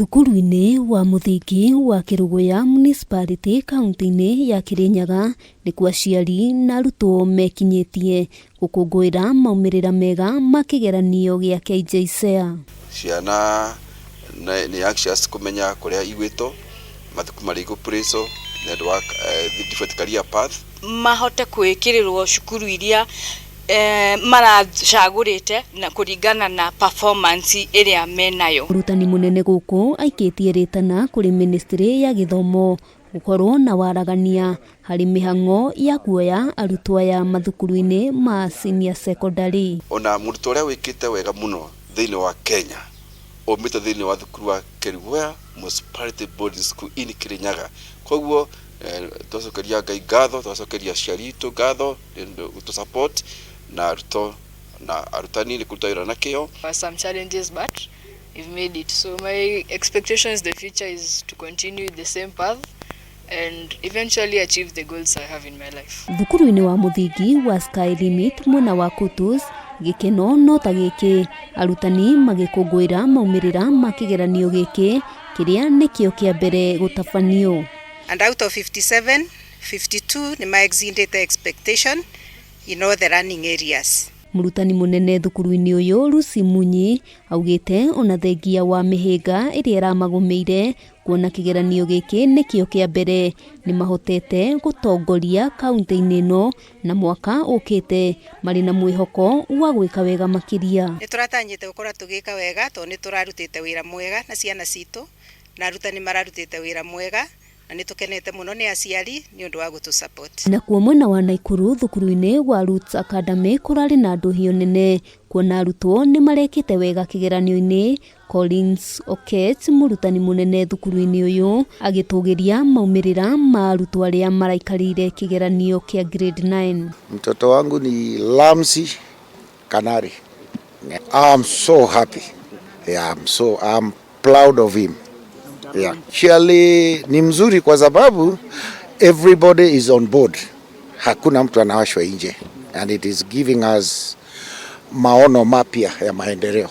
Thukuru-inĩ wa mũthingi wa Kĩrũgũya Municipality kaunti-inĩ ya Kĩrĩnyaga nĩkuo aciari na arutwo mekinyĩtie gũkũngũĩra maumĩrĩra mega ma kĩgeranio gĩa KJSEA. Ciana nĩ anxious kũmenya kũrĩa igwĩtwo, mathukuru marĩa igũ-place nĩ ũndũ wa different career path. Mahote gwĩkĩrĩrwo cukuru iria maracagũrĩte na kũringana na performance ĩrĩa menayo. Mũrutani mũnene gũkũ aikĩtie rĩtana kũrĩ ministry ya gĩthomo gũkorwo na waragania harĩ mĩhang'o ya kuoya arutwo aya mathukuru-inĩ ma senior secondary. Ona mũrutwo ũrĩa wĩkĩte wega mũno thĩinĩ wa Kenya umĩte thĩinĩ wa thukuru wa Kerugoya Municipality Boarding School in Kirinyaga. Koguo twacokeria Ngai ngatho, twacokeria aciari itũ ngatho nĩ ũndũ gũtũ support na arutwo na arutani nĩ kũruta wĩra na kĩo. Some challenges, but we've made it. So my expectations the future is to continue the same path and eventually achieve the goals I have in my life. Thukuru-inĩ wa mũthingi wa Sky Limit mwena wa Kutus, gĩkeno no ta gĩkĩ, arutani magĩkũngũĩra maumĩrĩra ma kĩgeranio gĩkĩ kĩrĩa nĩkĩo kĩa mbere gũtabanio. And out of 57, 52 nĩ ma exceeded expectation in all the learning areas. Mũrutani mũnene thukuru-inĩ ũyũ Lucy Munyi augĩte ona thengia wa mĩhĩnga ĩrĩa ĩramagũmĩire kuona kĩgeranio gĩkĩ nĩkĩo kĩa mbere nĩ mahotete gũtongoria kaunti-inĩ ĩno na mwaka ũkĩte marĩ na mwĩhoko wa gwĩka wega makĩria. Nĩ tũratanyĩte gũkorwo tũgĩka wega tondũ nĩ tũrarutĩte wĩra mwega na ciana citũ na arutani mararutĩte wĩra mwega na nĩ tũkenete mũno nĩ aciari nĩ ũndũ wa gũtũ support. Nakuo mwena wa Naikuru thukuru-inĩ wa Roots Academy kũrarĩ na ndũhio nene kuona arutwo nĩ marekĩte wega kĩgeranio-inĩ. Collins Okech mũrutani mũnene thukuru-inĩ ũyũ agĩtũgĩria maumĩrĩra ma arutwo arĩa maraikarĩire kĩgeranio kĩa grade 9. Mtoto wangu ni Lamsi Kanari. I'm so happy. Yeah, I'm proud of him. Yeah. Actually ni mzuri kwa sababu everybody is on board. Hakuna mtu anawashwa nje and it is giving us maono mapya ya maendeleo.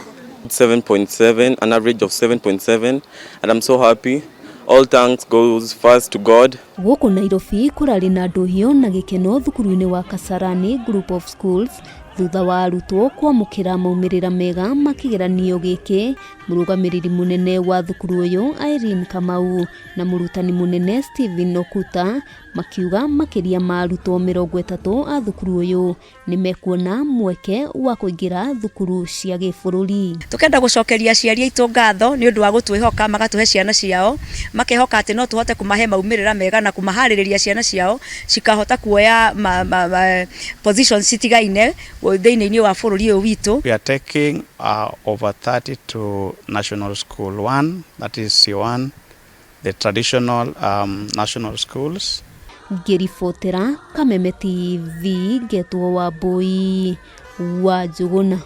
7.7, an average of 7.7, and I'm so happy. All thanks goes first to God. Gũkũ Nairobi kũrarĩ na ndũhio na gĩkeno thukuru-inĩ wa Kasarani Group of Schools thutha wa arutwo kwamũkĩra maumĩrĩra mega ma kĩgeranio gĩkĩ. Mũrũgamĩrĩri mũnene wa thukuru ũyũ Irene Kamau na mũrutani mũnene Stephen Okuta makiuga makĩria ma arutwo 30 a thukuru ũyũ nĩ mekuona mweke wa kũingĩra thukuru cia gĩbũrũri. Tukenda gucokeria aciari aitũ ngatho nĩ ũndũ wa gũtwĩhoka, magatũhe ciana ciao, makehoka atĩ no tũhote kũmahe maumĩrĩra mega na kũmaharĩrĩria ciana ciao cikahota kuoya ma positions citigaine thĩinĩ wa bũrũri ũyũ witũ. We are taking over 30 to National School 1, that is C1, the traditional national schools. Ngĩribotera Kameme TV ngetwo Wambui wa Njũgũna.